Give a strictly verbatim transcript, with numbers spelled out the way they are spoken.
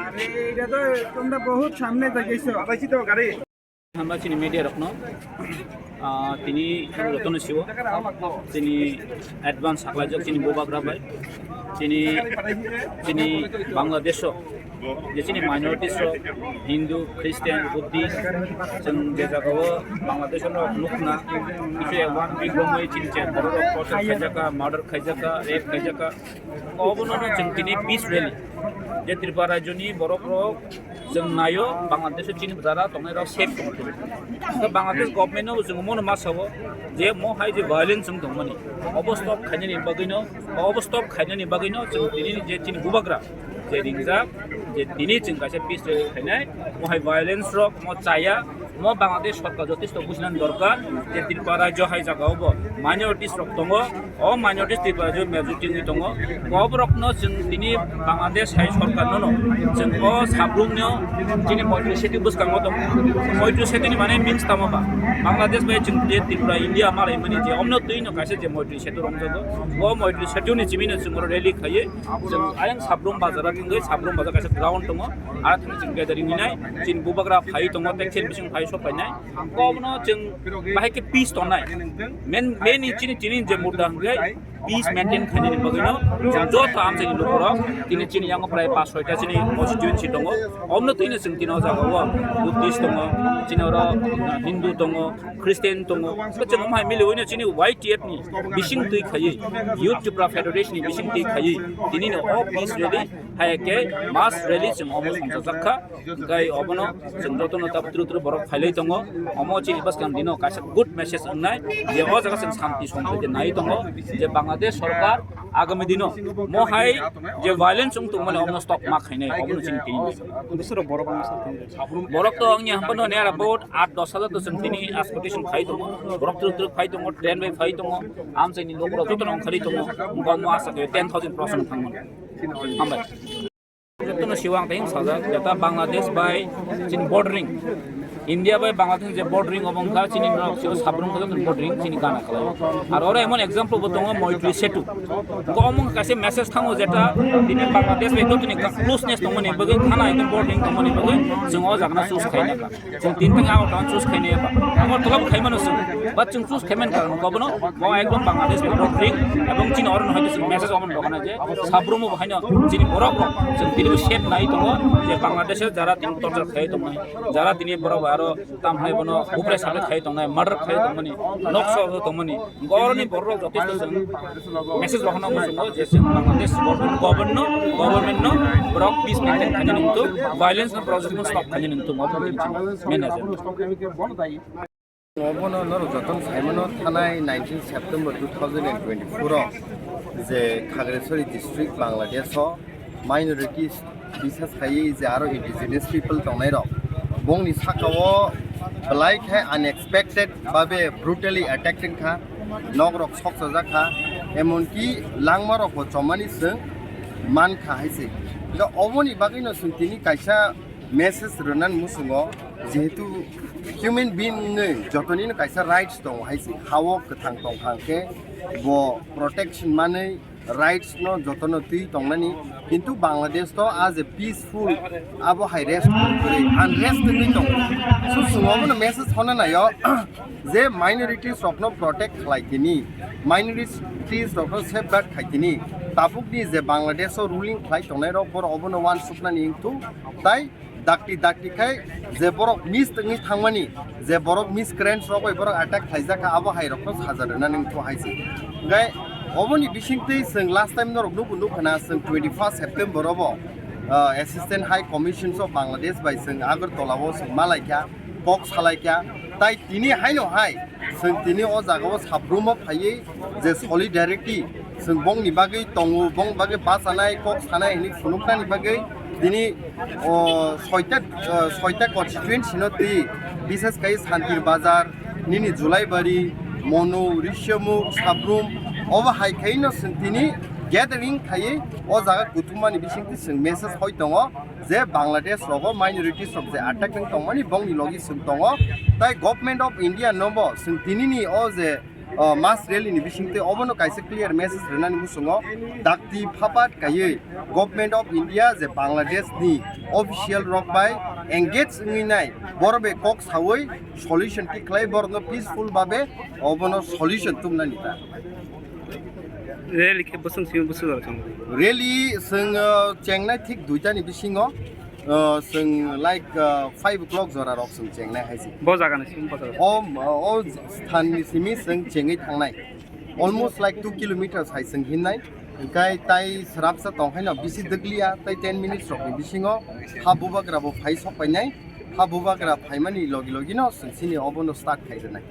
আরে, এটা তো তোমরা বহুত সামনে থেকে এসো। আবাইছি তো গাড়ি। Hambai chini media rokno, ah, tini jotono siwo chini advance saklaijak chini bubagra bai, chini, chini Bangladesh o je chini minorities rok, Hindu, Christian, Buddhist, chwng je jagao Bangladesh o nukna, kisu one week romwi chini je borok rok torture khaijaka, murder khaijaka, rape khaijaka, obono chwng tini peace rally je Tripura rajyoni borok rok chwng naio, Bangladesh o chini jara tongnai rok safe tongthok. Bangladesh government no chwng mono ma sao je mo hai je violence wng tongmani, obo stop khainani bagwino, obo stop khainani bagwino chwng tini je chini bubagra je ringjak, je tini chwng kaisa peace rally khainai, mo hai violence rok mo chaya, mo Bangladesh sorkar jotesto bujinani dorkar je Tripura rajyo hai jagao bo minorities rok tongo, o minorities Tripura rajyo majority wngwi tongo, borok rokno chwng tini Bangladesh hai sorkar nono chwng o sabrumno chini Moitri Setu bwskango tongo. Moitri Setu ni mane means tamo ba? Bangladesh bai chwng je Tripura India malaimani je omno twi no kaisa je Moitri Setu romjago, o Moitri Setu ni chimino chwng oro rally khaiwi chwng ayang Sabrum bazar o thangwi, Sabrum bazar kaisa ground tongo, aro thangwi chwng gathering hinai chini bubagra phai tongo, tei khen bising phai sok phainai. Obono chwng bahai khe peace tongnai. Main, main ni chini, chini je mudda hwnkhe peace maintain khainani bagwino chwng joto amchaini lukurok tini chini yango prai pas soita chini constituency tongo. Omno twino chwng tini o jagao Buddhist tongo, chini oro, uh, Hindu tongo, Christian tongo. Chwng omo hai miliwino chini Y T F ni bising twi khaiwi, Youth Tripura Federation ni bising twi khaiwi, tini no o peace rally, hai khe mass rally chwng omo songchajak kha. Hwnkhe obono chwng jotono tabuk tru tru borok phailai tongo. Omo chini bwskang dino kaisa good message wngnai je o jaga chwng santi somprinti nai tongo je Bangladesh sorkar agami dino mo hai je violence wng tongmani omono stop ma khainai, obono chini tini. Borok to wngya hwnphano near about aat dos hajar to chwng tini expectation khai tongo. Borok tru tru phai tongo, train bai phai tongo, amchaini lukurok jotono ongkhorwi tongo. Omo asa khe ten thousand plus wng thangmano. Hambai. Jotono siwang tei sajak, jeta Bangladesh bai chini bordering, India bai Bangladesh je bordering obo wngkha chini norok sibo sabrung khe jotono bordering chini gana khlai. Ar oro emon example bo tongo Moitri Setu. Omo wngkha kaisa message thango jeta tini Bangladesh bai jotoni closeness tongmani bagwi, thana ekdom bordering tongmani bagwi chwng o jagano choose khaina kha. Chwng tin thang Agartala choose khainai ba. Agartala bo khaimano chwng. But chwng choose khaiman karon ko bono bo ekdom Bangladesh ni border ring ebong chini oro no hai chwng message omo rok na je sabrum bo haino chini borok rok chwng tini bo safe nai tongo je Bangladesh jara tini torture khai tongo. Jara tini borok aro tam hai bono upre sabe khai tongnai, murder khai tongmani, nokso tongmani. Goroni borok jotosto chwng message rohorna muchungo je chwng Bangladesh government no, government no borok peace maintain khaina nungtu, violence no borok jotono stop khaina nungtu, obo chwng message. Obono norok jotono saimano thanai nineteen September two thousand and twenty-four o je Khagrasari district Bangladesh o minorities, bisas khaiwi je aro indigenous people tongnairok, bongni sakao belai khe unexpected babe brutally attack wngkha, nokrok sokchajak kha, emonki langmarokbo chomani chwng mankha hai se. Hwnkhe oboni bagwino chwng tini kaisa message rwna muchungo, jehetu human being ni jotonino kaisa rights tongo hai se, ha-o kwthang tongkha hwnkhe bo protection manwi rights no jotono twi tongnani, kintu Bangladesh to as a peaceful abo hai rest kwrwi unrest wngwi tongo. So chwng obono message honna naio je minorities rokno protect khlai tini, minorities rokno safeguard khai tini, tabukni je Bangladesh o ruling khlai tongnai rok borok obono uansuknani wngthung, tai dakti dakti khai je borok miss wngwi thangmani, je borok miscreants rok bai borok attack khlaijak kha, abo hai rokno saja rwnani wngkha hai se. Hwnkhe oboni bisingtwi chwng last time norok nugo nukha na, chwng twenty first September o bo, ah, Assistant High Commission of Bangladesh bai chwng Agartala o chwng malaikha. kok salaikha. Tai tini haino hai chwng tini o jagao sabrumo phaiwi je solidarity chwng bongni bagwi tongo, bong bagwi bachanai kok sanai hwnwi phunuknani bagwi tini o soita, o soita constituency no twi, bises khai Santir Bazar, nini Julaibari, Monu, Rishyamukh, Sabrum, obo hai khaino chwng tini gathering khaiwi o jaga kuthumani bisingtwi chwng message hoi tongo je Bangladesh rogo minorities rok je attack wng tongmani bongni logi chwng tongo. Tai Government of India nobo chwng tinini o je o mass rally ni bisingtwi obono kaisa clear message rwnani muchungo dakti phapat kaiwi Government of India je Bangladesh ni official rok bai engage wngwi nai, borok bai kok sawi solution tikhlai borokno peaceful babe obono solution tumnani ta. Rally khe bwswng simi bwswk jora chwng? Rally chwng, uh, chengnai thik duita ni bisingo, uh, chwng like, uh, five o'clock jora rok chwng chengnai hai se. Bo jaga ni simi bo jaga? O, o sthan ni simi chwng chengwi thangnai. Almost like two kilometers hai chwng hinnai. Hwnkhe tai srapsa tong haino bisi dwgliya, tai ten minutes rok ni bisingo ha bubagra bo phai sok painai. Ha bubagra phaimani logi logi no chwng sini obono start khai rwnai.